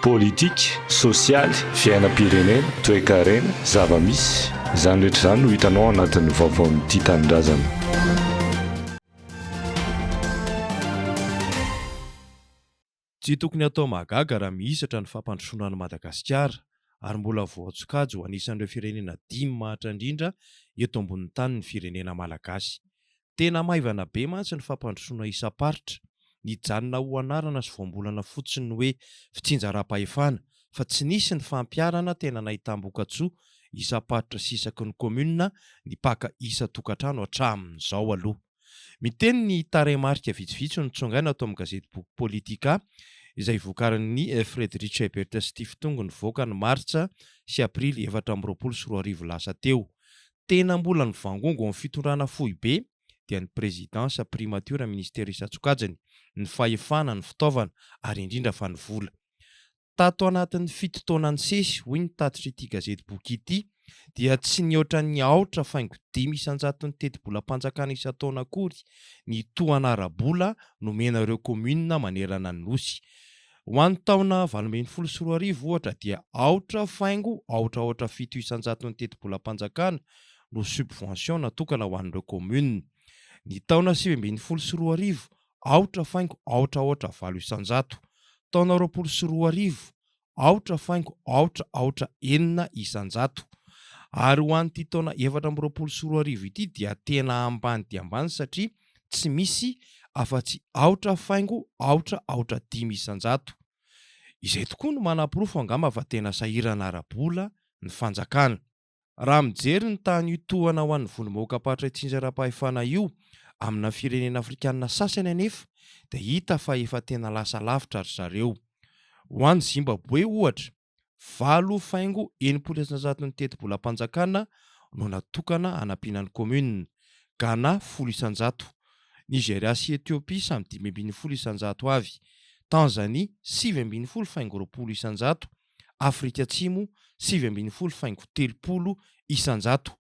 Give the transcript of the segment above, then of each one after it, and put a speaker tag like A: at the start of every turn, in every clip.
A: Politika, sosialy, fiainam-pirenena, toekarena, zava-misy, izany rehetra izany no hitanao ao anatin'ny vaovaon'ny Tia Tanindrazana.
B: Tsy tokony hatao mahagaga raha mihisatra ny fampandrosoana an'i Madagasikara ary mbola voatsokajy ho anisan'ireo firenena dimy mahantra indrindra eto ambonin'ny tany ny firenena malagasy. Tena maivana be mantsy ny fampandrosoana isam-paritra. Nijanona ho anarana sy voambolana fotsiny ny hoe fitsinjaram-pahefana fa tsy nisy ny fampiharana tena nahitam-bokatsoa isam-paritra sy isaky ny kaominina nipaka isan-tokantrano hatramin'izao aloha. Miteny ny tarehimarika vitsivitsy notsongaina ato amin'ny gazetiboky Politica izay vokarin'i Friedrich Ebert Stiftung nivoaka ny martsa sy aprily 2024 lasa teo. Tena mbola nivangongo amin'ny fitondrana foibe dia ny prezidansa, primatiora, ministera isan-tsokajiny, ny fahefana, ny fitaovana ary indrindra fa ny vola. Tato anatin'ny fito taona nisesy, hoy ny tatitr'ity gazetiboky ity, dia tsy nihoatra ny aotra faingo dimy isan-jaton'ny tetibolam-panjakana isan-taona akory ny tohana ara-bola nomena ireo kaominina manerana ny Nosy. Ho an'ny taona 2018, ohatra, dia aotra faingo aotra aotra fito isan-jaton'ny tetibolam-panjakana no subvention natokana ho an'ireo kaominina. Ny taona 2019, aotra faingo aotra aotra valo isan-jato. Taona 2020, aotra faingo aotra aotra enina isan-jato. Ary ho an'ity taona 2024 ity dia tena ambany dia ambany satria tsy misy afa-tsy aotra faingo aotra aotra dimy isan-jato. Izay tokoa no manaporofo angamba fa tena sahirana ara-bola ny fanjakana. Raha mijery ny tany io tohana ho an'ny vondrom-bahoakam-paritra itsinjaram-pahefana io amina firenena afrikanina sasany anefa dia hita fa efa tena lasa lavitra ry zareo. Ho an'i Zimbaboe ohatra, Valo faingo 60 isan-jaton'ny tetibolam-panjakana no natokana hanampiana ny kaominina, Ghana 10%, Nigeria sy Ethiopie samy 15% avy, Tanzania 19 faingo 20%, Afrika Atsimo 19 faingo 30%.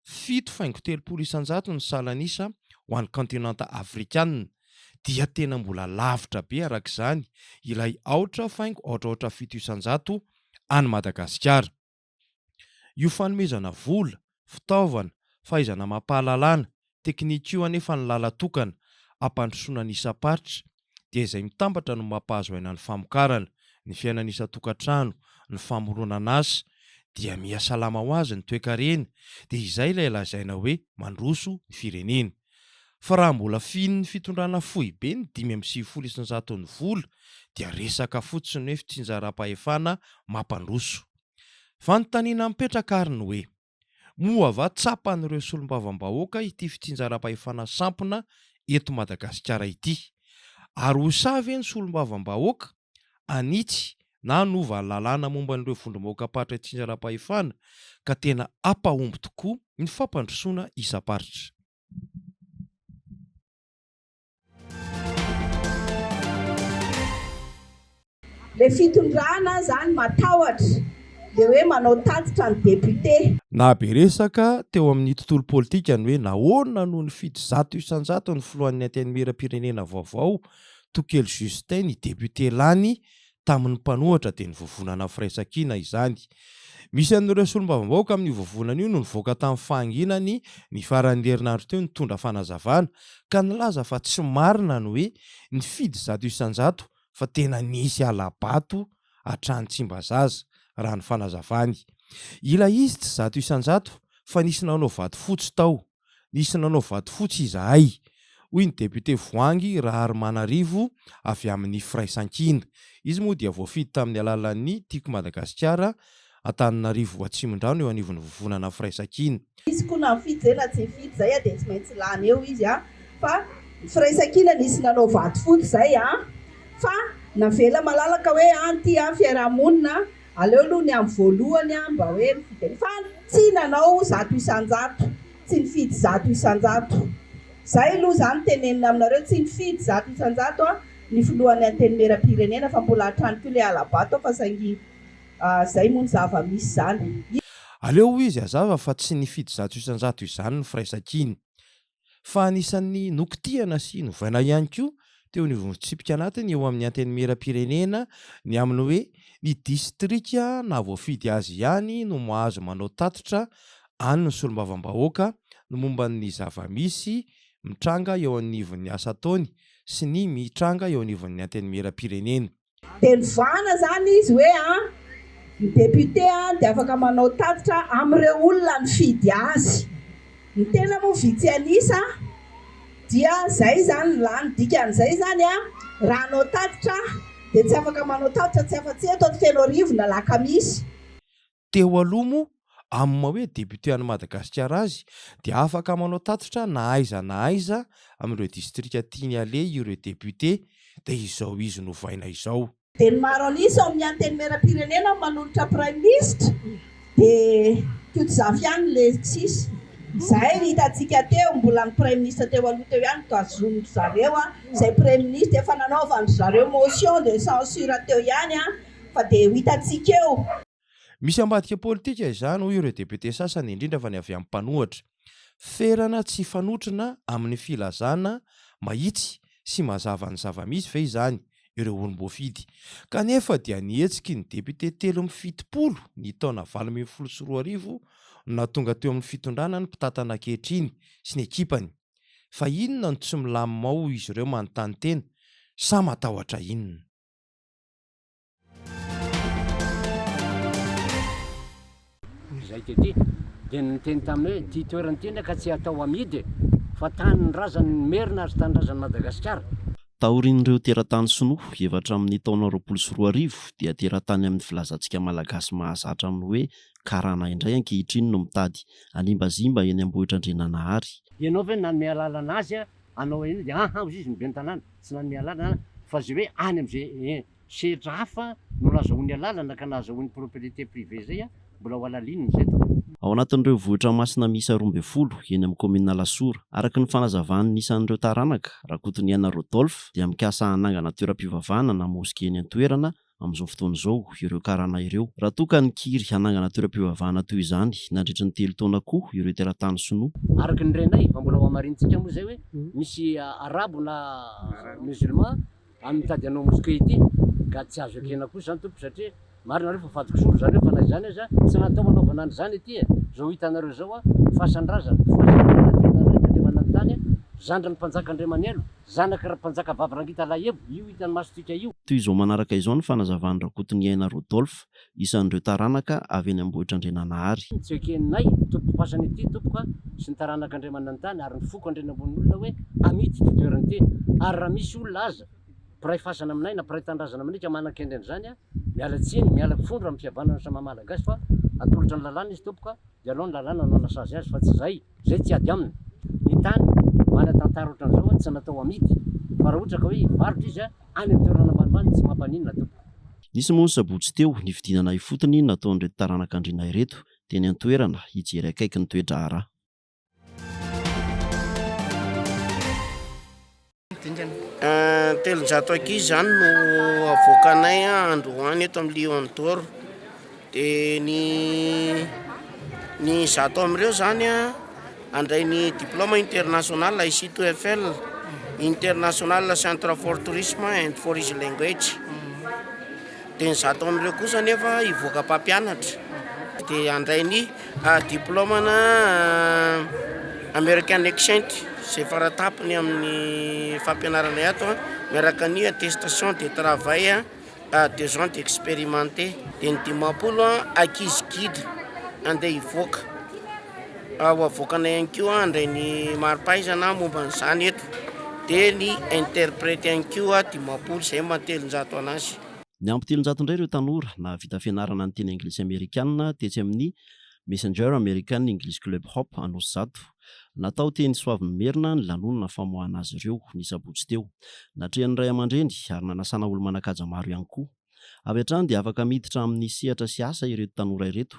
B: Fito faingo 30% ny salan'isa ho an'ny kaontinanta afrikanina, dia tena mbola lavitra be araka izany ilay aotra faingo aotra aotra 7% any Madagasikara. Io fanomezana vola, fitaovana, fahaizana amam-pahalalana, teknika io anefa ny lala-tokana hampandrosoana ny isam-paritra dia izay mitambatra no mampahazo aina ny famokarana, ny fiainana isan-tokantrano, ny famoronana asa, dia miha salama ho azy ny toekarena, dia izay ilay lazaina hoe mandroso ny firenena. Fa raha mbola fihinin'ny fitondrana foibe ny 95% ny vola dia resaka fotsiny hoe fitsinjaram-pahefana mampandroso. Fanontaniana mipetraka ary ny hoe, Moa va tsapan'ireo solombavambahoaka ity fitsinjaram-pahefana sampona eto Madagasikara ity? Ary ho sahy ve ny solombavambahoaka hanitsy na hanova ny lalàna momba an'ireo vondrom-bahoakam-paritra itsinjaram-pahefana ka tena hampahomby tokoa ny fampandrosoana isam-paritra?
C: Le fitondrana zany matahotra le hoe manao tatitra ny député.
B: Nahabe resaka teo amin'ny tontolo politika ny hoe nahoana no nifidy 100% ny filohan'ny Antenimierampirenena vaovao, Tokely Justin, ny député lany tamin'ny mpanohatra dia ny vovonana Firaisankina izany. Misy an'ireo solombavambahoaka amin'io vovonana io no nivoaka tamin'ny fahanginany ny faran'ny herinandro teo nitondra fanazavana ka nilaza fa tsy marina ny hoe nifidy 100% fa tena nisy hala-bato hatrany Tsimbazaza, raha ny fanazavany. Ilay izy tsy 100% fa nisy nanao vato fotsy tao. Nisy nanao vato fotsy izahay, hoy ny député Voahangy Raharimanarivo avy amin'ny Firaisankina. Izy moa dia voafidy tamin'ny alalan'ny Tiako Madagasikara Antananarivo Atsimondrano eo anivon'ny vovonana Firaisankina.
C: Izy koa na mifidy zay na tsy mifidy zay dia tsy maintsy lany eo izy a! Fa ny Firaisankina nisy nanao vato fotsy zay a! Fa navela malalaka hoe an ty an fiarahamonina Aleo aloha ny amin'ny voalohany aho mba hoe mifidy an'io fa tsy nanao 100%, tsy nifidy 100%. Izay aloha izany tenenina aminareo, tsy nifidy 100% aho ny filohan'ny Antenimierampirenena fa mbola hatrany koa ilay hala-bato fa saingy izay moa ny zava-misy izany.
B: Aleo hoy izy hazava fa tsy nifidy 100% izany ny firaisankina. Fa anisan'ny nokitihana sy novaina ihany koa teo anivon'ny fitsipika anatiny eo amin'ny Antenimierampirenena ny amin'ny hoe ny distrika nahavoafidy azy ihany no mahazo manao tatitra any ny solombavambahoaka ny momba ny zava-misy mitranga eo anivon'ny asa ataony sy ny mitranga eo anivon'ny Antenimierampirenena.
C: Dia novana izany izy hoe an, ny député an dia afaka manao tatitra amin'ireo olona nifidy azy. Ny tena moa vitsy an'isa dia izay izany ny lany. Dikan'izay izany an, raha hanao tatitra dia tsy afaka manao tatitra tsy afa-tsy eto Fenoarivo na Alakamisy.
B: Teo aloha moa, amin'ny maha hoe député an'i Madagasikara azy, dia afaka manao tatitra na aiza na aiza amin'ireo distrika tiany aleha ireo député, dia izao izy novaina izao.
C: Dia ny maro an'isa ao amin'ny Antenimierampirenena no manolotra Praiminisitra, dia Kotozafy ihany ilay sisa. Izay ny hitantsika teo, mbola ny Praiminisitra teo aloha teo ihany no tazomin-dry zareo, izay Praiminisitra efa nanaovan-dry zareo motion de censure teo ihany fa dia ho hitantsika eo.
B: Misy ambadika politika izany, hoy ireo député sasany, indrindra fa ny avy amin'ny mpanohitra. Ferana tsy hifanotrona amin'ny filazana mahitsy sy mazava ny zava-misy ve izany ireo olom-boafidy? Kanefa dia ny hetsiky ny député 73 ny taona 2018 no nahatonga teo amin'ny fitondrana ny mpitantana ankehitriny sy ny ekipany. Fa inona no tsy milamina ao hoy izy ireo manontany tena? Sa matahotra inona?
D: Izay tety dia niteny taminy hoe ity toerana ity anie ka tsy atao amidy e, fa tanin'ny razan'ny Merina ary tanindrazan'i Madagasikara.
E: Taorian'ireo teratany sinoa efatra amin'ny taona 2020 dia teratany amin'ny filazantsika malagasy mahazatra amin'ny hoe karana indray ankehitriny no mitady hanimbazimba eny Ambohitrandriananahary.
D: Ianao ve nanome alalana azy hanao an'io dia aha hozy izy ny ben'ny tanàna tsy nanome alalana fa zay hoe any am'zay Sehatra hafa no nazahoany alalana ka nahazahoany propriété privée zay a, mbola ho alalinina izay tompoko.
E: Ao anatin'ireo vohitra masina miisa 12 eny amin'ny kaominina Alasora. Araka ny fanazavan'ny isan'ireo taranaka, Rakotoniaina Rodolphe, dia mikasa hanangana toeram-pivavahana na moske eny an-toerana amin'izao fotoana izao ireo karana ireo. Raha toa ka nikiry hanangana toeram-pivavahana toy izany nandritry ny telo taona koa ireo teratany sinoa.
D: Araka ny renay, fa mbola ho hamarinintsika moa izay hoe misy arabo na musulman Any mitady hanao mosquée ity ka tsy azo ekena kosa izany tompoko satria marina nareo fa fadikisoro zareo fa na izany aza tsy natao hanaovana an'izany ity e! Zao hitanareo zao a fasan-drazana, fasan-drazana a, zandrin'ny mpanjaka Andriamanelo, zanaky ry mpanjaka vavy Rangita Lahiebo, io hitan'ny masontsika io.
E: Toy izao manaraka izao ny fanazavan'i Rakotoniaina Rodolphe, isan'ireo taranaka avy eny Ambohitrandriananahary.
D: Tsy ekenay tompom-pasana ity tompoko a, sy ny taranaka Andriamanantany ary ny foko Andrianamboninolona hoe amidy ity toerana ity ary raha misy olona aza mpiray fasana aminay na mpiray tanindrazana aminay ka manan-kendry an'izany a, miala tsiny, miala fondro amin'ny fihavanana samy maha Malagasy fa atolotra ny lalàna izy tompoko a, dia alao ny lalàna no hanasazy azy fa tsy zay, zay tsy ady aminy. Ny tany manan-tantara ohatran'izao a tsy natao amidy fa raha ohatra ka hoe hivarotra izy a, any amin'ny toerana ambanimbany tsy mampaninona tompoko.
E: Nisy moa ny sabotsy teo ny fidinana ifotony nataon'ireto taranak'andriana ireto teny an-toerana hijery akaiky ny toe-draharaha.
F: 300 ankizy izany no avoakanay androany eto amin'ny Lion d'Or. Dia ny ny 100 amin'ireo izany handray ny diplôme international ICTOFL, International Centre for Tourism and Foreign Language. Dia ny 100 amin'ireo kosa anefa hivoaka mpampianatra. Dia handray ny diplôme-na American Accent izay faratapony amin'ny fampianarana ato miaraka ny attestation de travail. Deux ans d'expérimenté dia ny 50 ankizy guide andeha hivoaka, ho avoakanay ihany koa handray ny mari-pahaizana momba an'izany eto, dia ny interprète ihany koa 50, izay maha 300 an'azy.
E: Niampy 300 indray ireo tanora nahavita fianarana ny teny anglisy amerikana tetsy amin'ny Messenger American English Club Hop Anosizato. Natao teny Soavinimerina ny lanonana famoahana azy ireo, ny sabotsy teo. Natrehan'ny ray aman-dreny ary nanasana olo-manan-kaja maro ihany koa. Avy hatrany dia afaka miditra amin'ny sehatra sy asa ireto tanora ireto.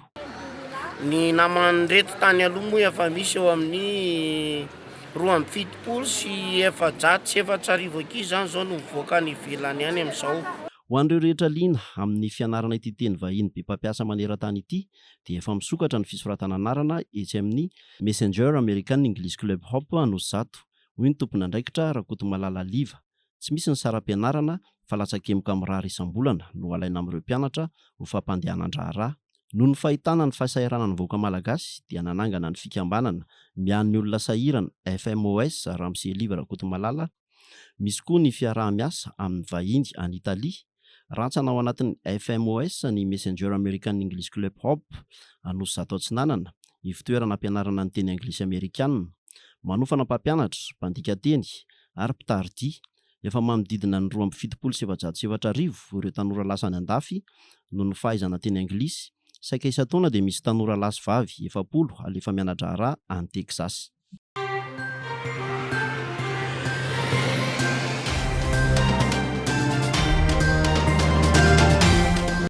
F: Ny naman'ireto tany aloha moa efa misy eo amin'ny 472 ankizy izany izao no mivoaka any ivelany any amin'izao.
E: Ho an'ireo rehetra liana amin'ny fianarana ity teny vahiny be mpampiasa maneran-tany ity dia efa misokatra ny fisoratana anarana etsy amin'ny Messenger American English Club Hop Anosizato, hoy ny tompon'andraikitra, Rakotomalala Liva. Tsy misy ny saram-pianarana fa latsakemboka mirary isam-bolana no alaina amin'ireo mpianatra ho fampandehanan-draharaha. Noho ny fahitana ny fahasahiranan'ny vahoaka malagasy dia nanangana ny fikambanana miahy ny olona sahirana, FMOS, Ramose Liva Rakotomalala. Misy koa ny fiaraha-miasa amin'ny vahiny any Italia. Rantsana ao anatin'ny FMOS ny Messenger American English Club Hub, Anosizato Atsinanana, ivotoerana ampianarana ny teny anglisy amerikana. Manofana mpampianatra, mpandika teny ary mpitari-dia. Efa manodidina ny 4472 ireo tanora lasa any andafy noho ny fahaizana teny anglisy. Saika isan-taona dia misy tanora lahy sy vavy 40 alefa miana-draharaha any Texas.